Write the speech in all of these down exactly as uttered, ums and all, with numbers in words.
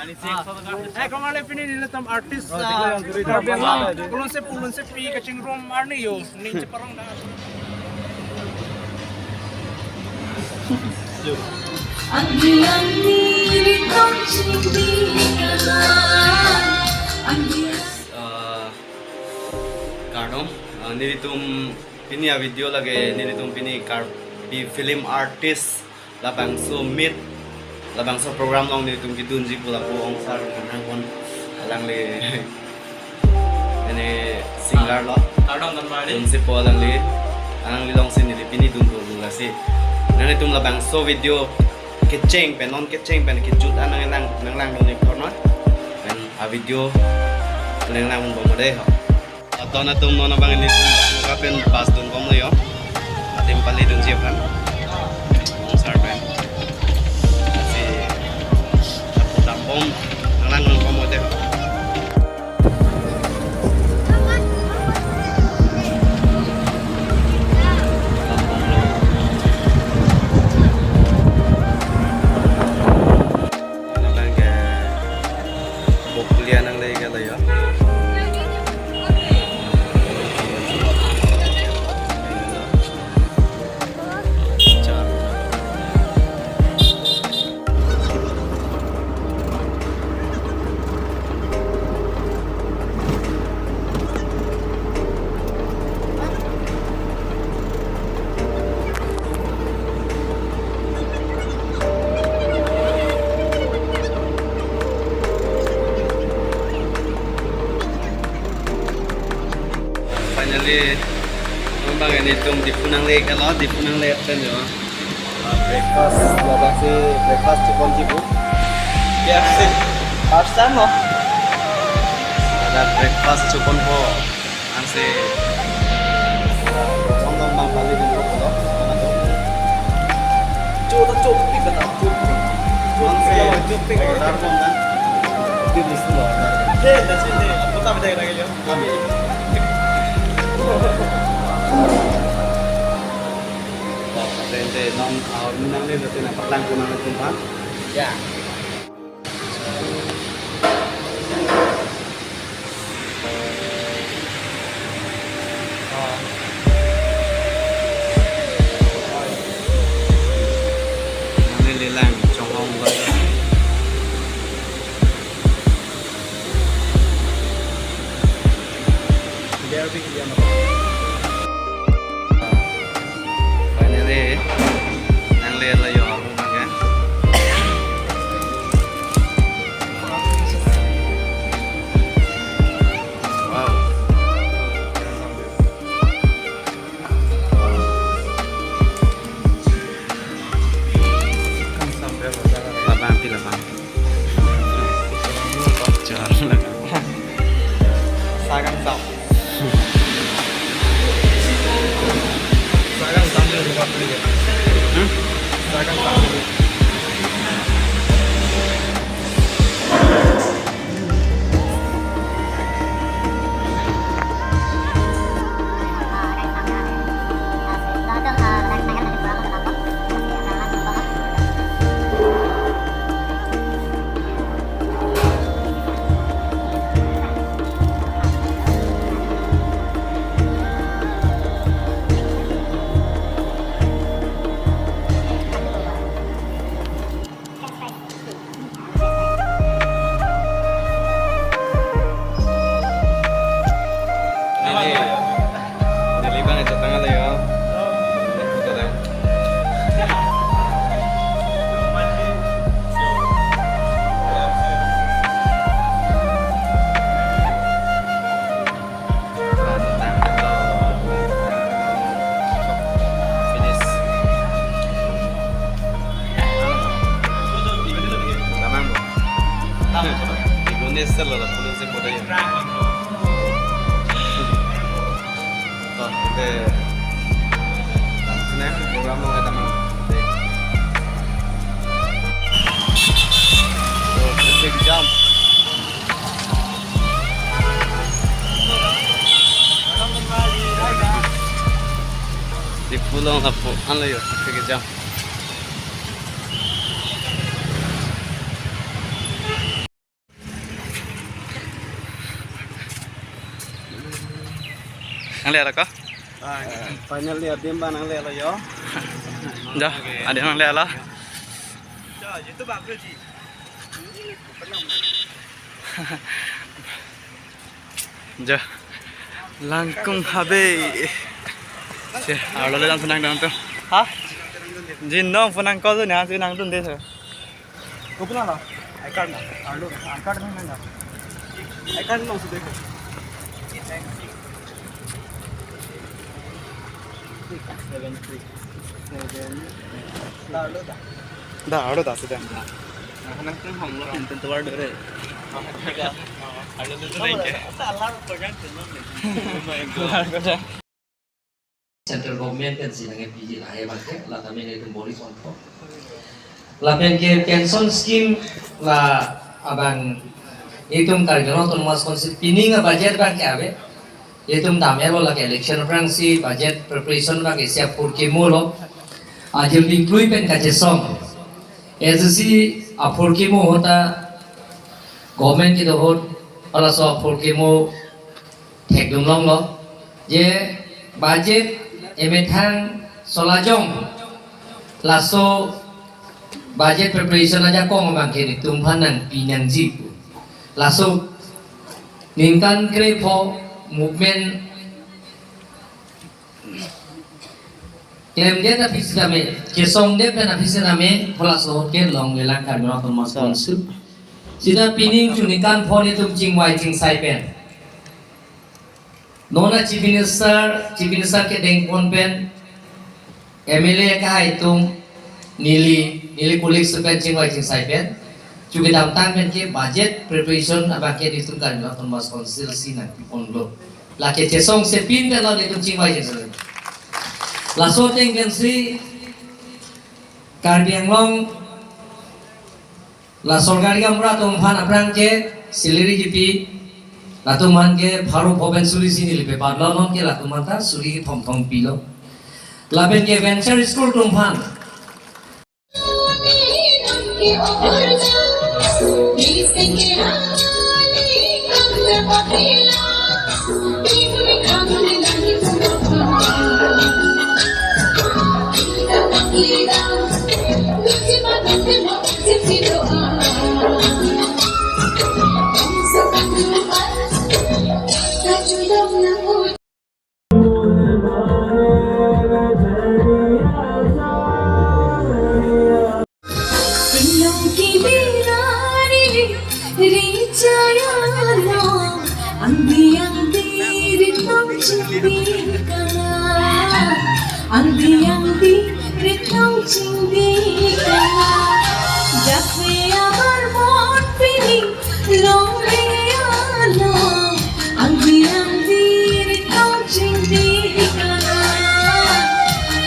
Eh, kong ale pini nelitum artist, ah, Karbi Anglong, Kulon Sepi, Kulon Sepi kachingrum arni yo, ning cheparong da. Anggi anggi ri kong chingdi kaha. Anggi. Eh, kardom, eh, nelitum pini a-video lake, nelitum pini Karbi film artist labangso meet, labangso program along nelitum kedunji pu lapu ongsar nangpon alangli, ene singer lo. Kardom, kardom, kardom. Dunsepo alangli, alangli alongsi neli pini dun dun lasi. Nelitum labangso video kecheng pen, non kecheng pen kejut an nanglang, nanglang dun ikor non. Pen a-video nanglang dun bom dei ho. Aton atum non abang nelitum kapen bus dun bomlo yo. Adim pali dunji aphan. Ongsar pen. Si dam bom nanglang dun bom dei. Abang ke bok kuliah nangle kalo yo. Finally, abang nelitum Diphu nangle kalo, Diphu nangle pen yo. Ah, breakfast, labangsi breakfast chepon ji pu. K F C. First time lo. Ada breakfast chepon po. Ansi, ah, dong dong bang pali dun po lo. Cho to cho pik kata cho. Ansi, order pon na. Di di sulo. He, that's it. Kota beda lagi yo. Kami. Tente non, ah, menang ni, nanti nak petang ku nang kumpang. Ya. Nang lelang chonghong ba. Finally, nangle la yo abu makan. Wow. Labang pi labang. Char labang. Sagang sam. Sagang sam le rupa pili. Hmm? Sagang sam le. Neli, neli bang itu tangan le yo. Program lo nang. Traffic jam. Diphu along lapu-an lo yo, traffic jam. Nanglelo ko? Ah, finally adim ba nanglelo yo. Jo, adim nanglelo. Jo, YouTube upload ji. Jo. Langkung habe. Si, arlo le dam si nangdun tum. Ha? Jinong phone nang call tu ni, si nangdunde si. Kopilo lo? I card lo. Arlo, I card nang nang. I card lo si dekho. Seven six seven. Da, arlo da. Da, arlo da si da. Nang tum hong lo, tum tovar dore. Arlo tu dore ke. Central government pensi nangkepiji lahai abangke, la tame nelitum bori ponpo. Lapen ke pension scheme la abang itum Karbi Anglong Autonomous Council pining a-budget abangke ave. Itum damlo lake election aphrangsi budget preparation abangke isi aphurkimo lo. Ajil dingklui pen kachesong. Isi aphurkimo ahut ta government kedo ahut halaso aphurkimo thekdun longlo, je budget emethang solajong laso budget preparation ajakong abangke netum aphan nangpi nangji pu. Laso ningkan krepho movement klemdet aphi sitame, kesongdet pen aphi sitame, halaso ahut ke longlelang Karbi Anglong Autonomous Council. Sita pining chu ningkan pho netum chingvai chingsai pen. Non a Chief Minister, Chief Minister kedeng pon pen, M L A kahai atum, neli, neli colleagues pen chingvai chingsai pen, chu kedamtang pen ke budget preparation abangke netum Karbi Anglong Autonomous Council si nangpi ponlo. Lake chesong sepin pen lo netum chingvai chingsai. Laso ateng pensi Karbi Anglong la sorkari gaonbura atum aphan aphrang ke salary kipi, latum aphan ke pharo pho pen suri isi neli pepadlo, non ke latum aphan ta suri kethom thom pilo. Lapen ke venture school atum aphan Inong kibirari richayalo, angdi angdi ritong chingdi kana, angdi angdi ritong chingdi kana. Jakwe abar mon pini longri alo, angdi angdi ritong chingdi kana,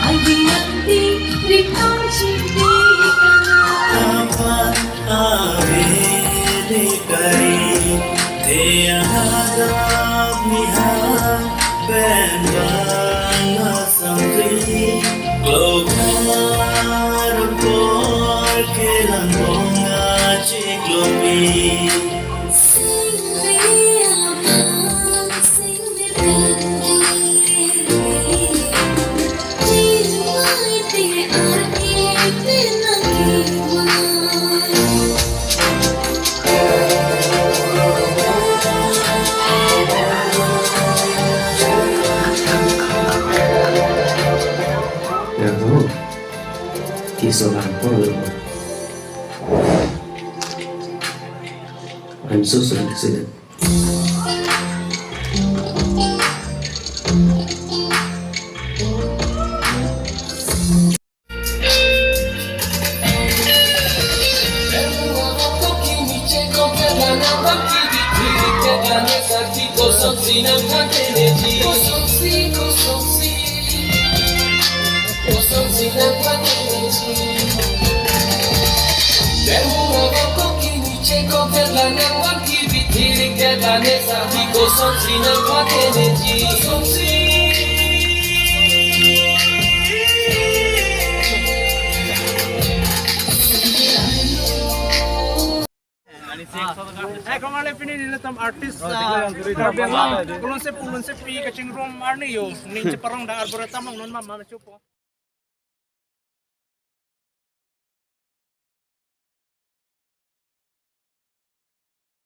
angdi angdi ritong chingdi kana. Apan ave de kai, te anadap niha pen bang asangri, klokar por kelang bong achiklopi. Ya, kamu. Kiso lang po. I'm so sorry, accident. Eh, komat le pini nelitum artist, ah, Karbi Anglong, Kolonsepu Lonsepi kachingrum arni yo, ning cheparong da arbura tamang non mama machupo.